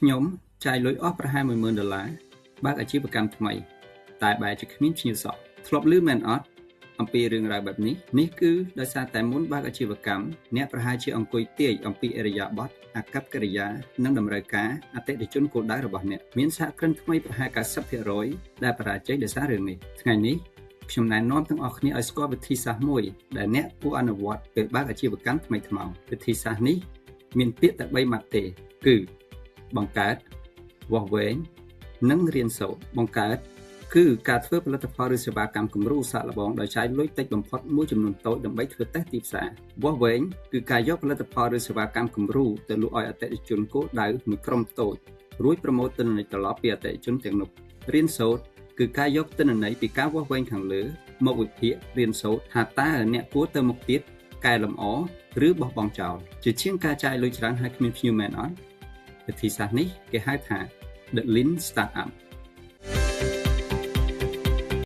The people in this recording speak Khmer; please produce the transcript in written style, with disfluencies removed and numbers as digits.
ខ្ញុំចាយលុយអស់ប្រហែល10000ដុល្លារបើកអាជីវកម្មថ្មី តែបែរជាគ្មានភ្ញៀវសោះធ្លាប់ឮមែនអត់អំពីរឿងរ៉ាវបែបនេះនេះគឺដោយសារតែមុនបើកអាជីវកម្មអ្នកប្រហែលជាអង្គុយទាយអំពីឥរិយាបថអាកប្បកិរិយានិងតម្រូវការអតិថិជនគោលដៅរបស់អ្នកមានសហគ្រិនថ្មីប្រហែល90%ដែលបរាជ័យដោយសាររឿងនេះថ្ងៃនេះខ្ញុំណែនាំទាំងអស់គ្នាឲ្យស្គាល់វិធីសាស្ត្រមួយដែលអ្នកគួរអនុវត្តពេលបើកអាជីវកម្មថ្មីថ្មោងវិធីសាស្ត្រនេះមានពាក្យតែ3ម៉ាត់ទេគឺបង្កើតវាស់វែងនិងរៀនសូត្របង្កើតគឺការធ្វើផលិតផលឬសេវាកម្មគំរូសាកល្បងដោយចាយលុយតិចបំផុតមួយចំនួនតូចដើម្បីធ្វើតេស្តទីផ្សារវាស់វែងគឺការយកផលិតផលឬសេវាកម្មគំរូទៅលក់ឲ្យអតិថិជនគោលដៅមួយក្រុមតូចរួចប្រមូលទិន្នន័យត្រឡប់ពីអតិថិជនទាំងនោះរៀនសូត្រគឺការយកទិន្នន័យពីការវាស់វែងខាងលើមកវិភាគរៀនសូត្រថាតើអ្នកគួរទៅមុខទៀតកែលម្អឬបោះបង់ចោលជាជាងការចាយលុយច្រើនហើយគ្មានភ្ញៀវមែនអត់វិធីសាស្ត្រនេះគេហៅថា The Lean Startup។